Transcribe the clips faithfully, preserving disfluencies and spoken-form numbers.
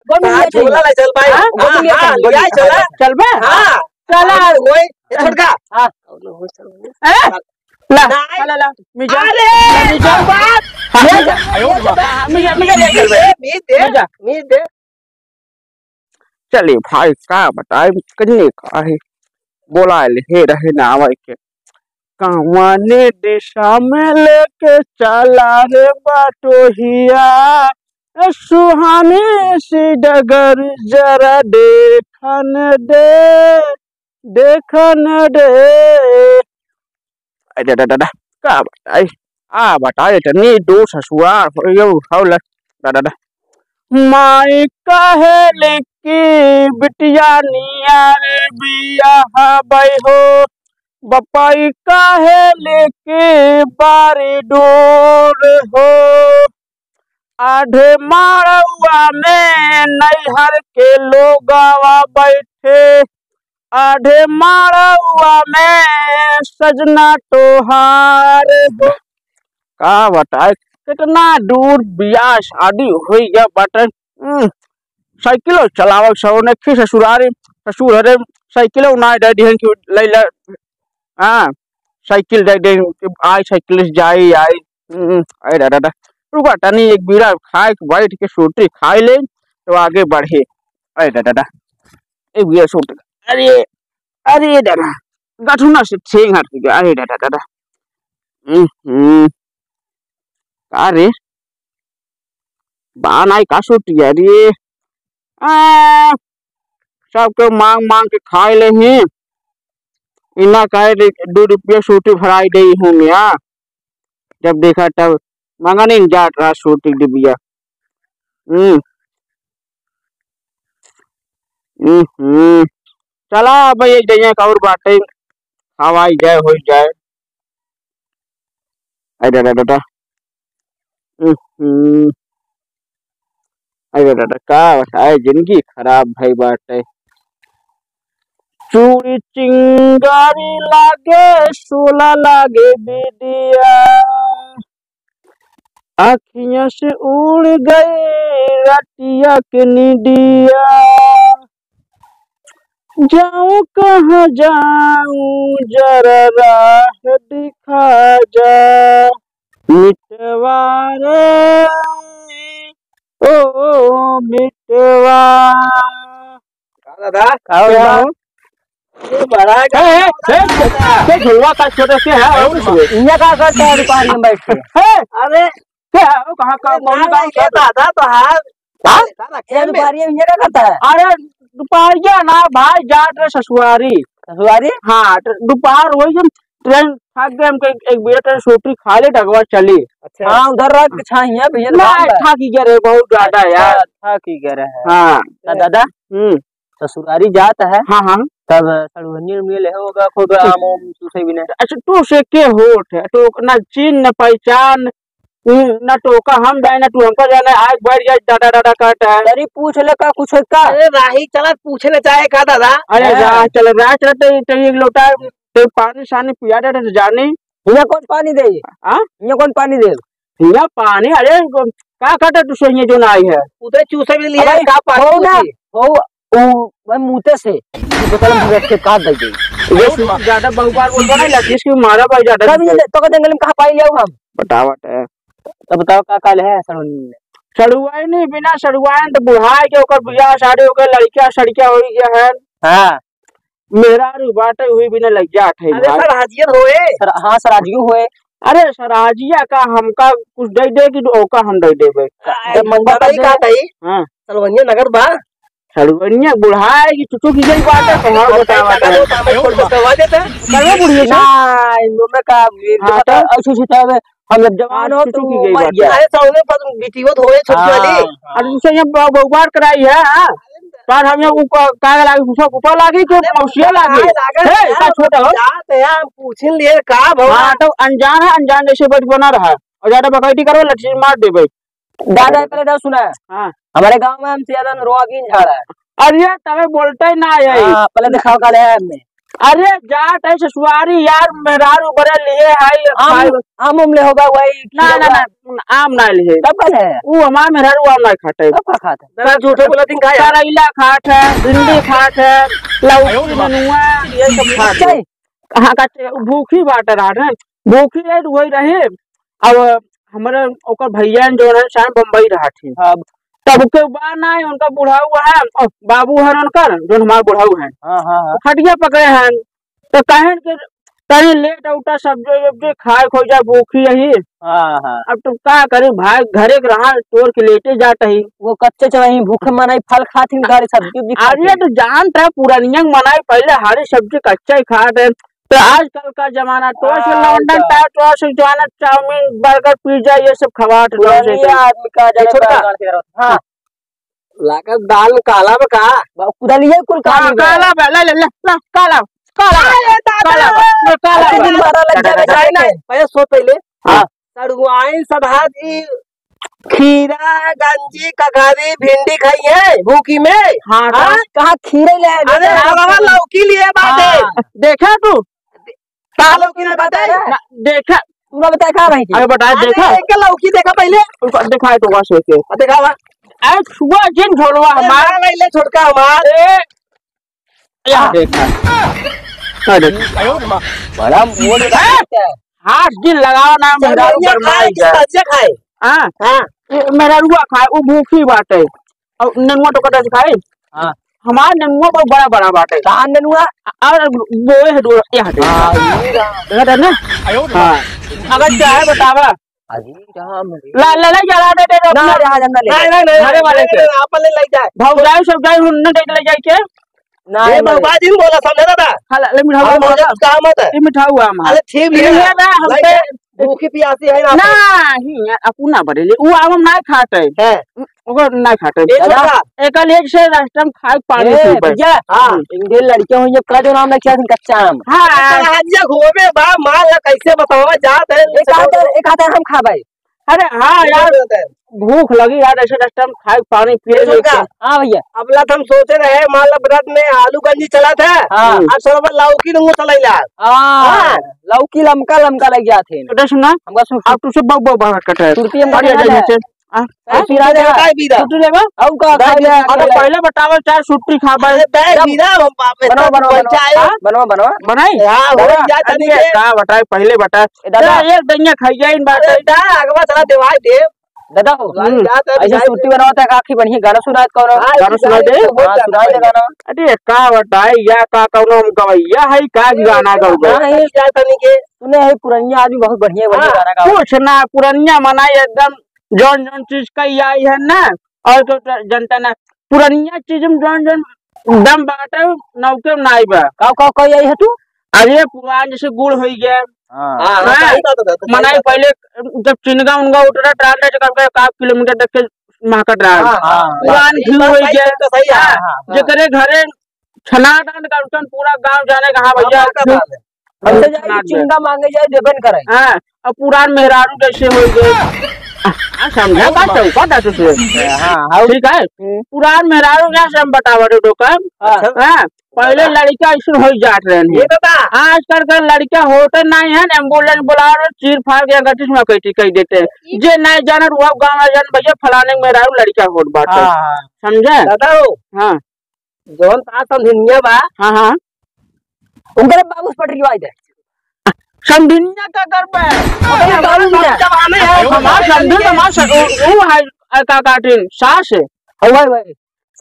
गोंद हाँ, लिया चल। झोला ले चल भाई। हाँ? गोंद हाँ, लिया हाँ, चल, गोंद लिया लिया चल। चल। चलबे? हाँ। चला। हाँ, गोई, ए, छोटका। हाँ। ए, ला, नहीं। ला, ला, ला। मिजा। अरे, ला, मिजा। बाप। हाँ, मिजा। मिजा, मिजा ले चल बे। मीज दे, मीज दे। मिजा। मीज दे। चले भाई, का बताई, कन्ने का है, बोलाए ले, हे रहे ना आवे के। कवने दिशा में लेके चला रे बाटोहिया, ए सुहानी सी डगर जरा देखन दे, देखन दे। अरे दादा, दादा, का बताई? आ बताई, इतनी दूर ससुराल हो गयो, हौला, दादा, दादा। माई कहेली कि बिटिया नियर बियाह बई हो, बपाई कहेली कि बारी दूर हो। आधे माड़वा में नैहर के लोगवा बैठे, आधे माड़वा में सजना तोहार हो। का बताए, कितना दूर बियाह शादी होई गया बाटे। हम्म, साइकिल चलावे सो ने खी ससुरारी, ससुर हरे साइकिल ना दे दिहन कि ले ले। हाँ, साइकिल दे दे, आई साइकिल से जाई, आई। हम्म, अरे दादा, दादा, रुका तनी, एक बीड़ा खाए के बैठ के सूटी खाई ले, तो आगे बढ़े। अरे दादा, दादा, एक बीड़ा सूटी, अरे, अरे दादा, गठुना से ठेंग हट गया। अरे दादा, दादा, हम्म, हम्म, का रे, बान आई का सूटी रे? आ, सबके मांग मांग के खाए ले ही। इना काहे दे, दो रुपया सूटी भराई दे हूँ मिया। जब देखा तब मंगने जात रहा सूटी डिबिया। हम्म। हम्म, हम्म। चला अब एक जगह का और बाटे, खावाई जाए, हो जाए। अरे दादा, दादा। हम्म। अरे दादा, का बताए, जिंदगी खराब भई बाटे। चूड़ी चिंगारी लागे, सोला लागे बिदिया। अखियाँ से उड़ गई रतिया के निदिया। जाऊं कहाँ जाऊं, जरा राह दिखा जा। मितवा रे, ओ मितवा। का दादा? का हो क्या? बाबू? ये बड़ा ए, ए, ए, ए, झुलवा का छोटे से है, और कुछ नहीं। इहाँ का करता है दुपहर में बैठ के? ए, अरे, क्या है? वो कहाँ का, अरे, कौन ना, गाँव ये का? दादा तो हाथ हाँ? दादा, ये खेल में दुपहरिया में इहाँ का करता है? अरे, दुपहरिया ना भाई, जात रहे ससुरारी। ससुरारी? हाँ, तो दुपहर वही हम ट्रेन थक गए, हमके एक, एक बेर ट्रेन सूटी खा ले, डगवा चली। अच्छा। हाँ, उधर रह के छाई है भैया, ना, दुकान पर। थक ही गए रहे बहुत ज्यादा अच्छा, यार। थक ही गए रहे। हाँ। तो दादा, हम्म। ससुरारी जात है। हाँ, हाँ। तब सड़ुहनिया उनिया ले होगा, खूब आम उम चूसे भी नहीं। अच्छा, तू से के होत है? तो ना चीन, ना पहचान, हम्म, ना तो ओका हम जाने, ना तू हमका जाने, आज बढ़ जाए, दादा, दादा कहता है। अरे, पूछ ले का कुछ है का? अरे, राही चलत पूछे ले चाहे का दादा? अरे, हाँ। राह चलत, राह चलत, तो, तो एक लोटा, तो पानी सानी पिया दे, तो जानी। इहाँ कौन पानी दे? हाँ? इहाँ कौन पानी दे? इहाँ पानी, अरे, का कहता तू सही जो ना आई है? उधर चूसे भी लिया अबे, है, का पानी हो ना, पूछी? हो, ओ, वही मुँहते से, ये बोतल में रख के काट दे दे। ये सुन, ज्यादा बहुबार बोलबा नहीं, लतीश के मारा भाई ज्यादा। तब ये तो कहते जंगल में कहाँ पाई लियाऊ हम? बतावत है। तो बताओ का काल है सड़ुआइन में? सड़ुआइन नहीं, बिना सड़ुआइन तो बुढ़ाए के ओकर बियाह शादी ओकर लड़किया सड़किया हो गया है। हाँ। मेहरारू बाटे हुई बिना लग जात है अरे भाई। सर हाजियत होए। सर, हाँ सर हाजियो होए। अरे सर हाजिया का हमका कुछ दे दे कि ओका हम दे देबे। जब मंगवा दे का तई? हाँ। सलवनिया नगद बा। सड़ुआइनिया बुढ़ाए कि चुचुक गई बात है, तुम्हारा बतावा था। करवा बुढ़िया से? ना, इनमें का, हाँ, तो? अच्छा, अच्छा, अच्छा, हम जब जवान हाँ, हो, चुचुक तो गई मर बात गया। है। अरे, तो उन्हें पर बिटियो तो होए, छोटी वाली। हाँ। अरे, उसे ये ब-, बहुबार कराई है, हाँ? पर हम ये ऊपर, का लागी, ऊपर, ऊपर लागी कि अरे, मौसिया लागी? का लागे हे, यार, का छोटा हो? जात है, हम पूछिन लिए, का भवा? हाँ, तो अनजान है, अनजान जैसे बच बना रहा। और ज्यादा बकैती करो, लठी मार देबे। दादा, पहले तो सुना। हाँ। हमारे गाँव में हमसे ज्यादा नरवा की झाड़ा है। अरे, तबे बोलते ही ना है। हाँ, पहले दिखाओ का ले आया हमने। अरे जात है ससुआरी यार, मेहरारू बरे लिए है, आम, खाए। आम उम ले होबा वही ना, ना, ना, आम ना लिए। तब कल है? ऊ हमार मेहरारू आम ना खाते। तब का खाते? दादा झूठे बोला दिन खाया। करैला खात है, भिंडी खात है, लौकी, नेनुआ, ये सब खात है। अच्छा। कहाँ का चे-, भूखी बाटे रहा है, भूखी है तो वही रही। अब हमारे ओकर भैया जो है शाम बम्बई रहा थी। हाँ। तब के बा ना है, उनका बुढ़ाऊ है, ओ, बाबू है उनकर, जो हमार बुढ़ाऊ है। हाँ, हाँ, हाँ। खटिया पकड़े हैं, तो कहन के तनी लेट उठा, सब्जी उब्जी खाए खो जा, भूखी यही। हाँ, हाँ। अब तुम का करी भाई, घरे के रहा तोड़ के लेटे जात ही। वो कच्चे चवही भूखे मनाई फल खात ही, घरे सब्जी उब्जी खात अरे ही। तू जानत है पुरनिया के मनाई पहले हरी सब्जी कच्चा ही खात है, तो आजकल का जमाना टॉस हाँ, लौंडन अच्छा। टा-, टॉस जमाना चाउमीन, बर्गर, पिज्जा ये सब खवात पुरानी रहो से। आदमी का जाने छोटका। बाहर से रहत। हाँ। लागत दाल में काला बा का? बा-, कुदालिये कुल काला हाँ, बा। काला बा, ले, ले, ले, ले, काला, काला बा, अरे दादा। काला बा, ले, काला अच्छा, बा। दिन भरा लग जावे, नहीं, जाने नहीं, के। पहले सो पहले। हाँ। सड़ुआइन सधा जी खीरा, गंजी, ककरी, भिंडी खाई है भूखी में। हाँ, हाँ? कहाँ खीरे ले आए? अरे, हलवा लौकी लिए बाटे। हाँ। देखा तू? कहाँ लौकी ले बाटे? ना, देखा। तू ना बताए कहाँ भाई जी? अरे बताए, अरे, देखा? एक लौकी देखा पहले। उसको दिखाए तो वहाँ से के। आ, देखा हुआ। अरे छुआ जिन झोलवा अरे, हमार। हाँ, नहीं ले छोटका हमार। ए, यहाँ देखा। हाँ, देखा। बड़ा मोट ए, हाथ दिन लगाओ ना, चल, मेहरारू बढ़िया गरमाई खाए, जाए। सब्जियां खाए। हाँ। हाँ। ए, मेहरारुआ खाए, वो भूखी बाटे। और नेनुआ तो कटा से खाए। हाँ। हमार नेनुआ बहुत बड़ा बड़ा बाटे। कहाँ नेनुआ? और बोए है दो, यहाँ दे। हाँ, ये रहा। देखा था ना? हाँ। अगर चाहे बतावा। अजी राम रे। ला, ला, ला, जला दे, दे, दे, ना, अपना। जहाँ जंगल ले। नहीं, नहीं, नहीं, घरे वाले नहीं, के। नहीं, आप ले ले जाए। भौजाई सब जाए, उन्हें देख ले जाए के। नहीं, ए, नहीं। बाबा जी बोला, समझे दादा? हाँ, ला, ले, मिठाऊ हम आम भौजाई वाला। कुछ कहा मत है। ये मिठाऊ आम है। अरे, ठीक ये है। है ना, हम नहीं, पे नहीं, भूखी प्यासी है ना। नहीं, अपू ना बरेले। वो आम हम ना खाते। हैं। ओकर ना खाते। ए, दादा। छोटका। एकल एक से रास्ता में खाए पानी ए, पी पाए। भैया। हाँ। हम्म। इंगे लड़के हो, ये का जो नाम रखे हैं, कच्चा आम। हाँ। कच्चा आम, ये घूमे बा, माल ला कैसे बतावा जात है, एक हाथ है, एक हाथ है, हम खाबे। अरे हाँ ये यार, बात है। भूख लगी यार, ऐसे रास्ता में खाए पानी पिए ये छोटका। लेके। हाँ भैया। अबला तो हम सोचे रहे, माल ला व्रत में आलू गंजी चला था। हाँ। अब सब लौकी नुंगो चला इला। हाँ। हाँ। लौकी लमका लमका लग जाते हैं। तो सुन ना, हमका सुन, अब तू से बहु बहु बात कट है। सुरती हमका अरे, सुना अरे, है। अरे, आ? ए, सुरती पिराज देवा है। का है बीरा? सुरती लेबा? अउ का दाई खाई बीरा, लेबा? अरे, पहले बतावा, चार सुरती खाबा। अरे, दाई जा। बीरा, हम बाप रे, बनवा, तब बनवा, बनवा। पंचायत। हाँ? बनवा, बनवा। बनाई? हाँ, हो बनवा। जा, तनी अरे, के। का बताई, पहले बता। ए, दादा। ए, एक दइया खाई जाए इन बात अरे, है। दा, अगवा चला देवाई दे। दादा हो, हम्म। जा, तब ऐसे जाए सुरती दे। बनावत है, काकी बढ़िया गाना सुनाए कौनो। हाँ, गाना सुनाए दे। हो हाँ, जा, सुनाए दे भाई। गाना। अरे, का बताई, या का कौनो हम गवैया है, का गाना गौबे? हाँ, नहीं। जा, तनी के। सुने है, पुरनिया आदमी बहुत बढ़िया, बढ़िया हाँ। गाना गावे। कुछ ना, पुरनिया मनाई एकदम जौन जौन चीज कही आई है ना, और तो ज-, जनता ना, पुरनिया चीज में जौन जौन दम बाटे, नौके में नाई बा। का, का, का आई है तू? अरे पुरान जैसे गुड़ होई गया। हाँ। हाँ, हाँ, हाँ। सही बात है, सही मनाई बात है। पहले जब चिनगा उनगा उठ रहा, ट्रांडा चक्कर का, का किलोमीटर तक के महकत रहा। हाँ, हाँ। पुरान ये घी बात होई सही गया। है, तो सही है। हाँ, हाँ, हाँ। जेकरे घरे छना डांड का उनकन पूरा गांव जाने का, हाँ हाँ, भैया, बात है, क्यों? बात है। हमसे जाए छना कि डांड। चिंगा मांगे जाए, देबे न करे। हाँ, अब पुरान मेहरारू जैसे हो गए। हाँ, समझा बात है, बात है तुझे। हाँ, हाँ। ठीक है? हम्म। पुरान मेहरारू जैसे हम बतावा रे डोका। हाँ। हाँ, पहले लड़का ऐसे हो जात रहे हैं। ये बता। आजकल का लड़का होते नहीं है, एम्बुलेंस बुला रहे, चीर फाड़ के गटिस में कैटी कह देते हैं। जे नहीं जानत, वो गाँव में जान, भैया, फलाने मेहरारू लड़का होत बाटे। हाँ, हाँ। समझे? दादा हो। हाँ। जौन ता समधिनिया बा। हाँ, हाँ। उनकरे बाबू से पटरिवाई दे। समधिनिया का कर पे? अबे, बाबू जब आने हैं। हमार समधी, हमार स-, उ, उ है, अ, का काटिन, सास है। हमारे,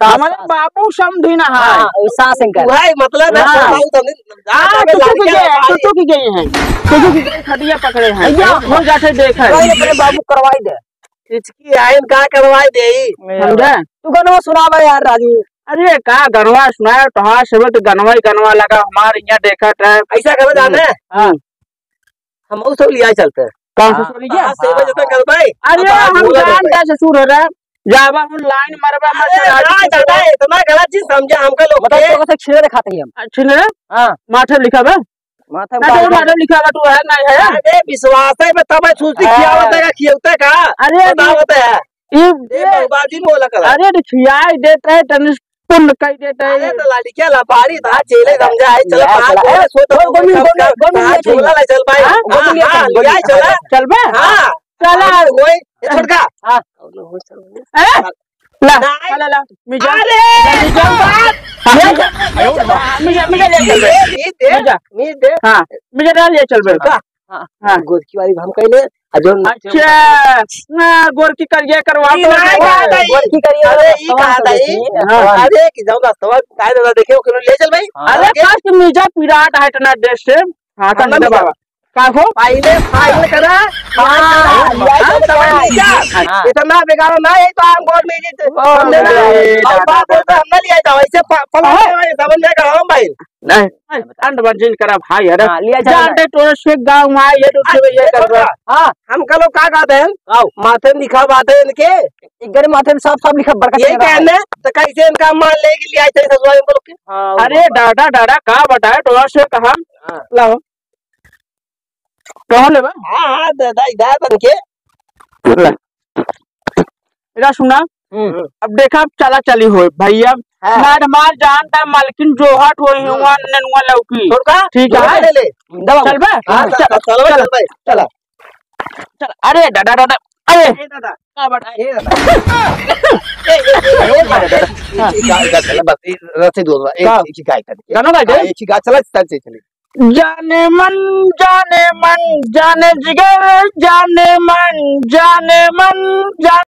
हमारे बाबू समधी ना है। हाँ, वो सास इनकर। वही मतलब है, हाँ। बाबू समधी। हाँ, हाँ, टुटुक लड़के गए, बाहर। टुटुक गए हैं। टुटुक गए, खटिया पकड़े हैं। भैया। हो जाते देख है। भाई, अपने बाबू करवाई दे। हिचकी आइन का करवाई देई। समझे? तू गनवा सुनावा यार राजू। अरे का गनवा सुनाए, तोहार सब तो गनवा ही गनवा लगा, हमार यहाँ देखत है। ऐसा करो जाने? हाँ। हम ऊ सब लिया चलते। कौन हाँ। ससुर लिया? हाँ, सेवा जतन करबै। अरे अब हम भूला जान नहीं का ससुर हो रहा, जाबा हम लाइन मरबा में अरे चला ना दी दादा, इतना गलत चीज समझा हमका लोग मतलब के। तो से छिलरे खाते ही हम। आ, छिलरे? हाँ। माथे लिखा बा? माथा ना, उतार तो के। माधव लिखा बा, तू है, नहीं है? अरे, विश्वास है, मैं तब छूट हाँ। खियावत है का, खियावत है का? अरे, बतावत है। ई ए, बाबूजी बोला करा। अरे, तो खियाई देत रहे, तनी पुण्य कई देते हैं। अरे तो लड़किया लबाड़ी था, चेले समझा है, चलो ले, बाहर चला। बोला, ए, सो तो गोमी, गोमी, गोमी, गोमी, हाँ, ले चला। झोला ले चल भाई। हाँ? हाँ, गोमी ले हाँ, चला, ले गोमी आए, ले चला। चला। चलबे? हाँ। चला। हाँ, वही, ए, छोटका। हाँ। ए? ला, नहीं। ला, ला, ला। मिजा। अरे, मिजा। बात। हाँ, मिजा। मिजा, मिजा ले चल। ये, ये दे, मिजा। ये दे। हाँ, मिजा ले चलबे। छोटका। हाँ, हाँ। गोरकी वाली हम कहले, आ जौन अच्छा, ना, गोरकी करिया करवा ई दो। नहीं कहा था ई। गोरकी करिया अरे, ई कहा था ई। हाँ। अरे, कि जौन रास्ता बताए दादा, देखे, ओकरे ले चल भाई। हाँ। अरे, आगे। काश मिजा पिरात है इतना देश से। हाँ, हाँ, तो ना मिजा। बाबा। का हो? पहले फाइनल करा। हाँ, हाँ, हाँ, हाँ, समझ में क्या? हाँ। इतना बेकार ना है, तो हम बोल में जी, ओ, हमने नहीं, और बात बोलते, हम ना लिया जाओ, ऐसे प-, पलट हाँ। के भाई, समझ में क्या हो भाई? नहीं, अंड बंजिन करा भाई, अरे। हाँ, लिया जाओ, जान दे, तोरे से गाँव में आए, ये तो हाँ, से ये ये कर छोड़ रहा। हाँ। हम कल लोग का कहते हैं? आओ। माथे में लिखा बात है इनके। इनके माथे में साफ साफ लिखा, बड़का ये चेहरा है। कहने, तो कैसे इनका मान ले कि लिया चाहिए ससुराल में बोल के? हाँ, अरे बाबा। दादा, दादा, का बताए, तोरा से कहा? हाँ। लाओ। कहाँ लेबा? हाँ, हाँ, दादा, इधर बन के। ले। इधर सुना। हम्म। अब देखा, अब चला चली होई, भैया। हाँ। ना हमार जान ता मालकिन जोहट होई हम्म। हुआ, नेनुआ लौकी। छोटका, ठीक है। ले, ले। दबा। चल बे। हाँ, चल, चल, चल, चल, चल। चल, चल। अरे, दादा, दादा, अरे। ए, दादा। का बात है? ए, दादा। ए, ए, ए, ए, ए, हाँ। ए, गाय का चला, बस, ए, रस्सी दो, ए, का? एक ही गाय का। गाना गाय के? हाँ, एक ही गाय चला, चल, चल, चल। जाने मन, जाने मन, जाने जिगर, जाने मन, जाने मन, जाने